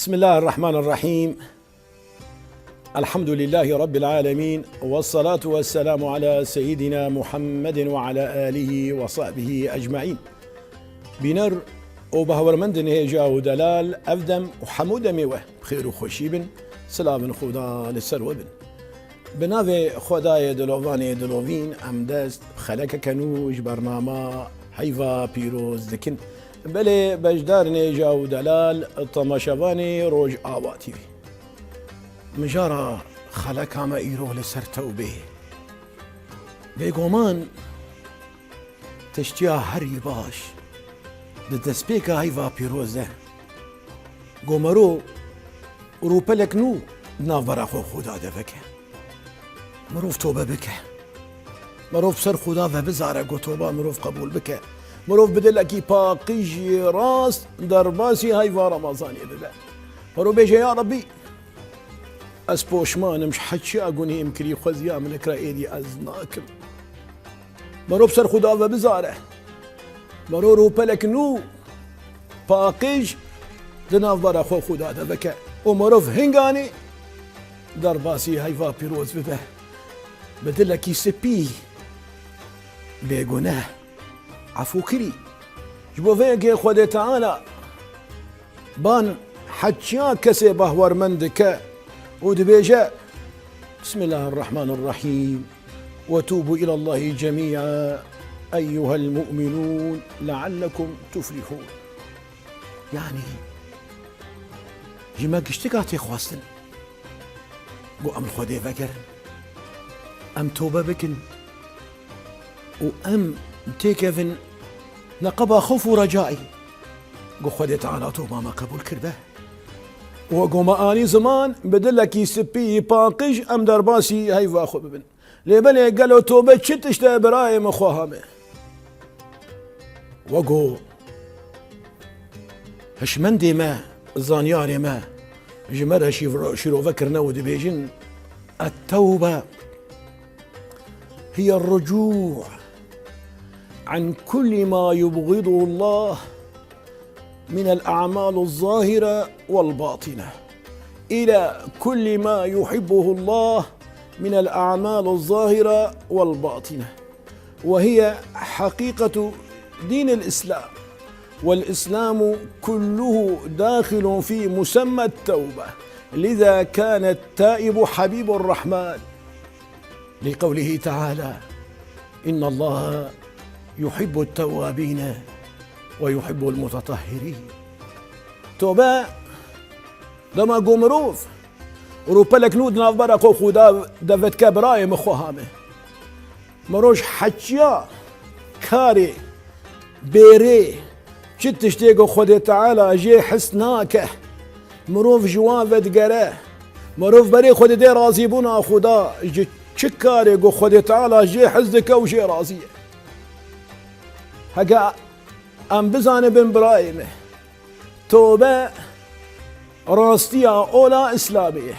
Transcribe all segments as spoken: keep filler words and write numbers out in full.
بسم الله الرحمن الرحيم. الحمد لله رب العالمين، والصلاة والسلام على سيدنا محمد وعلى آله وصحبه أجمعين. Bîner û bahwermendên hêja û delal, ev dem û hemû demê we bi xêr û xweşî bin, silavên Xuda li ser we bin. Bi navê Xwedayê dilovanê dilovîn, em dest bi xelekeke nû ji bernama Heyva Pîroz dikin. Belê beşdarên hêja û delal, temaşevanê Rojava T V. Mijara xeleka me îro li ser tewbê. Bêguman tiştiya herî baş di destpêka Heyva Pîroz de, go mero rûpelek nû di navbera xwe Xuda de veke. Mirov tobe bike. Mirov ser Xuda ve bizare, go toba mirov qebûl bike. Mirov bi dilekî paqijî rast derbasî Heyva Remezanê bibe. Mirov bêje, ya Rebbî, ez poşman im ji heçiya gunehê min kirî, xweziya min li kira êdî ez nakim. Mero bi ser Xuda ve bizare. Mero rûpelek nû paqij di navbera xwe Xuda de veke. Û mirov hinganê derbasî Heyva Pîroz bibe. Bi dilekî spî, bêguneh, efû kirî. Ji bo vê yekê Xwedê Teala ban heçiya kesê bahwermend dike û dibêje, بسم الله الرحمن الرحيم، وتوبوا إلى الله جميعا أيها المؤمنون لعلكم تفلحون. Yanî, ji me giştika tê xwestin. Go em li Xwedê vegerin. Em tobe bikin. Û em têkevin neqeba xewf û recayî. Go Xwedê Teala toba me qebûl kirbe. Û go me anî ziman, bi dilekî spî paqij em derbasî heyva xwe bibin. Lê belê gelo tobe çi tişt e birayê min xweha me? Wego hişmendê me, zanyarê me ji me re şîvro-, şîrove kirine û dibêjin, التوبة هي الرجوع عن كل ما يبغضه الله من الأعمال الظاهرة والباطنة إلى كل ما يحبه الله من الأعمال الظاهرة والباطنة، وهي حقيقة دين الإسلام، والإسلام كله داخل في مسمى التوبة، لذا كان التائب حبيب الرحمن، لقوله تعالى: إن الله يحب التوابين ويحب المتطهرين. Tobe, dema ku mirov rûpelek nû di navbera xwe Xuda de vedike, birayê min xweha me. Mirov ji heçiya karê bêrê, çi tiştê ku Xwedê Teala jê hez nake, mirov ji wan vedigere, mirov berê xwe dide razîbûna Xuda, ji çi karê ku Xwedê Teala jê hez dike û jê razî ye. Heke em bizanibin birayê me, tobe rastiya ola Îslamê ye.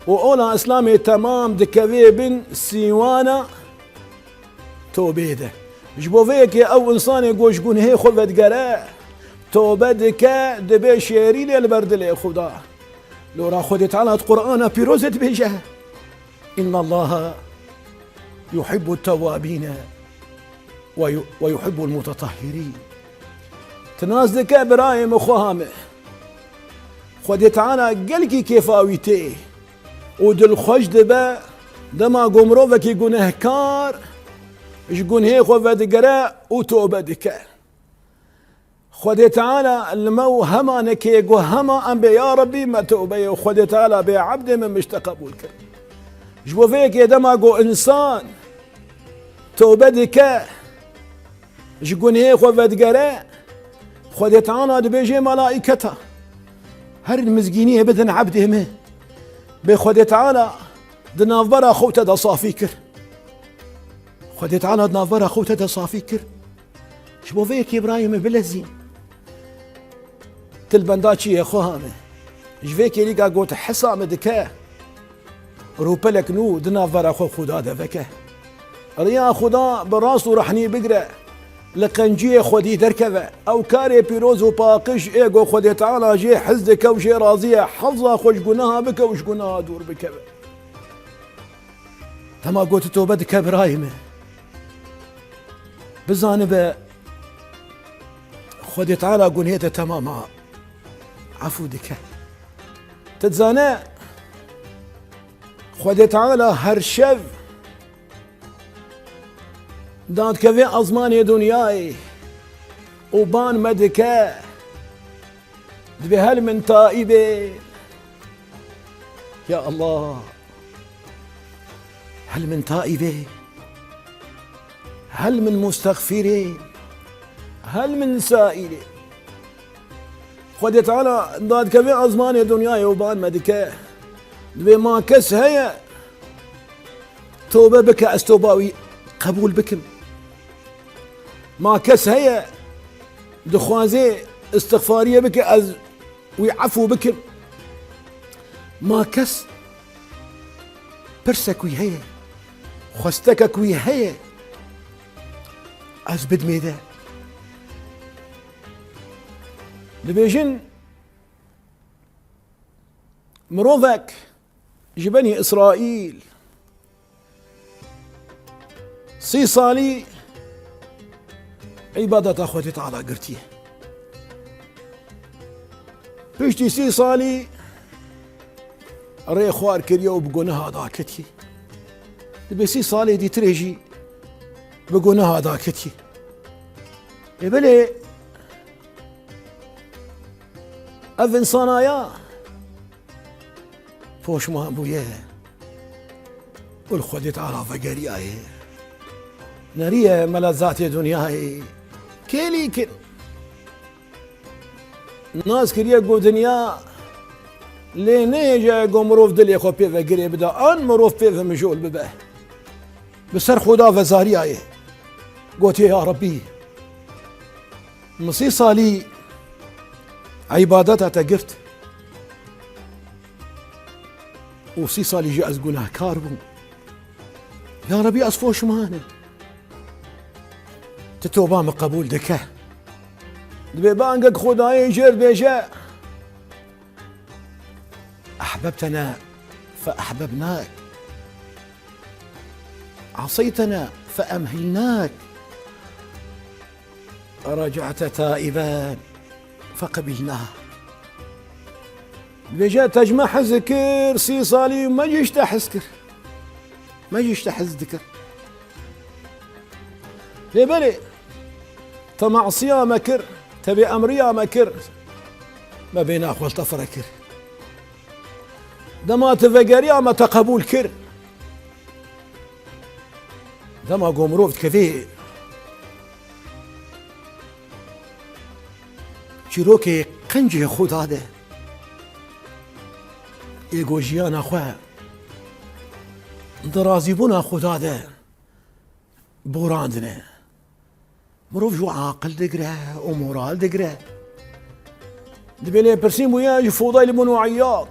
Û ola Îslamê temam dikeve bin sîwana tobê de. Ji bo vê yekê ew însanê ku ji gunehê xwe vedigere, tobe dike, dibe şêrînê li ber dilê Xuda. Lora Xwedê Teala di Qur'ana Pîrozê dibêje: إن الله يحب التوابين ويحب المتطهرين. Tu nas dike birayê min xweha me. Xwedê Teala gelkî kêfa wî tê û dilxweş dibe dema ku mirovekî gunehkar ji gunhê xwe vedigere û tobe dike. Xwedê Teala li me û hemanekê got, hema em bê, ya Rebbî, me tewbe ye, û Xwedê Teala bê, ebdê min, min ji te qebûl kir. Ji bo vê yekê dema ku însan tewbe dike, ji gunhê xwe vedigere, Xwedê Teala dibêje malaîketa, her mizgîniyê bidin ebdê min. Bê Xwedê Teala di navbera xwe te de safî kir. Xwedê Teala di navbera xwe te de safî kir. Ji bo vê yekê birayê min bilezîn. Tu li benda çi yê xweha me? Ji vê kêlîka got hesa min dike, rûpelek nû di navbera xwe Xuda de veke. Riya Xuda bi rast û rehnî bigire. li qenciyê xwedî derkeve. Ew karê pîroz û paqij ê ku Xwedê Teala jê hez dike û jê razî ye, heza xwe ji guneha bike û ji guneha dûr bikeve. Dema ku tu tobe dike birayê min, bizanibe Xwedê Teala gunhê te temama efû dike. Tu dizane Xwedê Teala her şev dadikeve ezmanê dinyayê û ban me dike, dibê hel min taîbê. Ya Allah, hel min taîbê, hel min mustexfîrê, hel min saîlê. Xwedê Teala dadikeve ezmanê dinyayê û ban me dike. Dibê ma kes heye tobe bike, ez toba wî qebûl bikim. Ma kes heye dixwaze istixfariyê bike, ez wî efû bikim. Ma kes pirsek wî heye, xwestekek wî heye, ez bidimê de. Dibêjin, mirovek ji Benî Îsraîl sî salî îbadeta Xwedê Teala girtiye. Piştî sî salî rê xwar kiriye û bi guneha daketiye. Dibê sî salê dîtirê jî bi guneha daketiye. Ê belê ev însanaya poşman bûye û li Xwedê Teala vegeriyaye. Neriye melezatê dinyayê kêlî kir. Nas kiriye ku dinya lê nehêje ku mirov dilê xwe pê ve girê bide, an mirov pê ve mijol bibe. Bi ser xwe da vezariyaye. Gotiye, ya Rebbî, min sî salî îbadeta te girt û sî salî jî ez gunehkar bûm. Ya Rebbî, ez poşman im. Tu toba min qebûl dike. Dibê bangek Xwedayê jê dibêje, أحببتنا فأحببناك، عصيتنا فأمهلناك، رجعت تائبا فقبلناه. Dibêje, te ji me hez kir, sî salî me jî ji te hez kir. Me jî ji te hez dikir. Lê belê, te masiya me kir, te bêemriya me kir, me bêhna xwe li te fire kir. Dema tu vegeriya me te qebûl kir. Dema ku mirov dikevê çîrokê qencê Xuda de, ê ku jiyana xwe di razîbûna Xuda de borandine. Mirov ji aqil digire û moral digire. Dibê lêpirsîn bûye ji Fudayl ibn Îyad.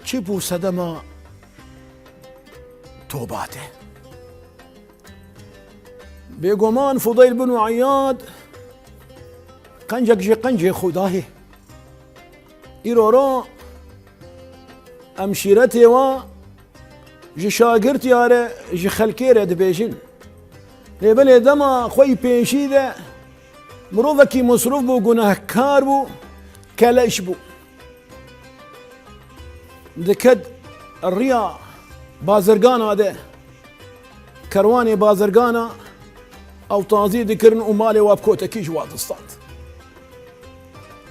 Çi bû sedema toba te? Bêguman Fudayl ibn Îyad qencek ji qencê Xwedayê. Îro ro em şîretê wa ji şagirtiya re, ji xelkê re dibêjin. Lê belê dema xwe yî pêşî de mirovekî misrûf bû, gunehkar bû, keleş bû. Diket riya bazirgana de. Kerwanê bazirgana ew tazî dikirin û malê wa bi kotekî ji wa distand.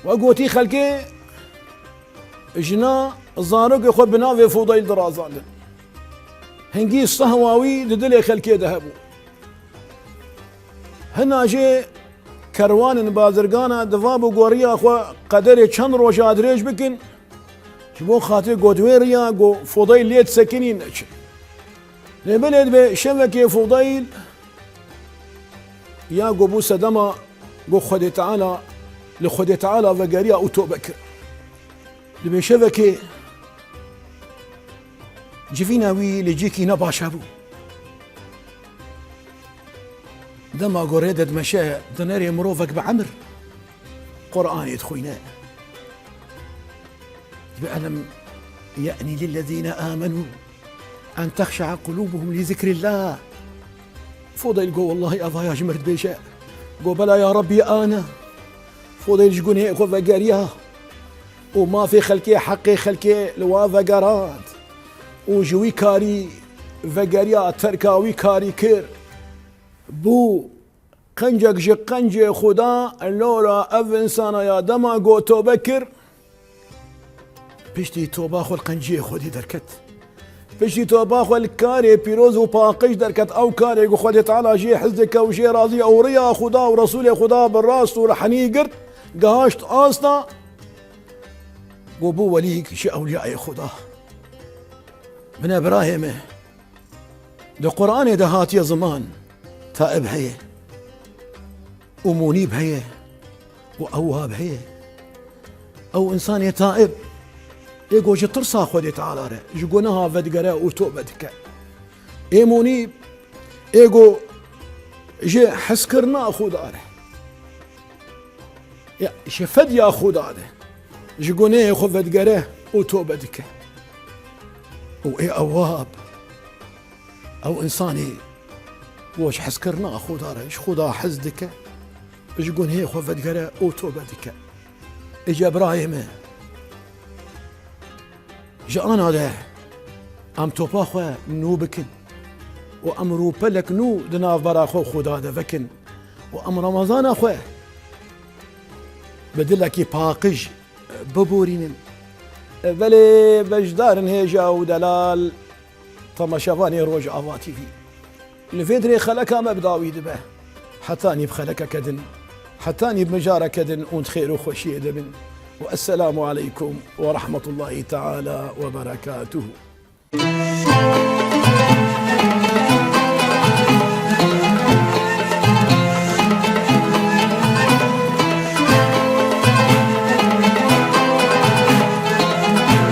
We gotî xelkê jina zarokê xwe bi navê Fudayl dirazandin. Hingî sehwa wî di dilê xelkê de hebû. Hina jê kerwanên bazirgana diva bû ku riya xwe qederê çend roja dirêj bikin, ji bo xatirê ku di wê riya ku Fudayl lê disekinî neçin. Lê belê dibê şevekê Fudayl ya ku bû sedema ku Xwedê Teala, li Xwedê Teala vegeriya û tobe kir. Dibê şevekê civîna wî li cîkî ne baş hebû. Dema gorê de dimeşe, dinerê mirovek bi emir Qur'anê dixwîne. Bi elem ye'ni lillezîne amenû en tehşe'a kulûbuhum li zikrillah. Fodayl go, wellahî, evaya ji mir dibêje. Go, bela ya Rabbî, ana. Fodayl ji gunê xwe vegeriya û mafê xelkê, heqê xelkê li wa vegerand û ji wî karî vegeriya, terka wî karî kir. Bû qencek ji qencê Xuda. Lora ev insana ya dema got tobe kir, piştî toba xwe li qenciyê Xwedê derket. Piştî toba xwe li karê pîroz û paqij derket. Ew karê ku Xwedê Teala jê hez dike û jê razî ye û riya Xuda û Resûlê Xuda bi rast û rehnî girt, gihaşt asta ku bû welîk ji ewliyayê Xuda. Bine birayê me, di Qur'anê de hatiye ziman taib heye û munîb heye û ewab heye. Ew insanê taib, ê ku ji tirsa Xwedê Teala re ji guneha vedigere û tobe dike. Ê munîb, ê ku ji hezkirina Xuda re, ya, ji fedya Xuda de ji gunehê xwe vedigere û tobe dike. Û ê ewab, ew insanê ku ji hezkirina Xuda re, ji Xuda hez dike, ji gunehê xwe vedigere û tobe dike. Ê cebrayê me, ji ana de em topa xwe nû bikin û em rûpelek nû di navbera xwe û Xuda de vekin û em Remezana xwe bi dilekî paqij biborînin. Belê, beşdarin hêja û delal, temaşevanê Rojava T V. Li vê dirê xeleka me bi dawî dibe. Hetanî bi xelekeke din, hetanî bi mijareke din hûn di xêr û xweşiyê de bin. Û esselamu aleykum ve rahmetullahi teala ve berekatuhu.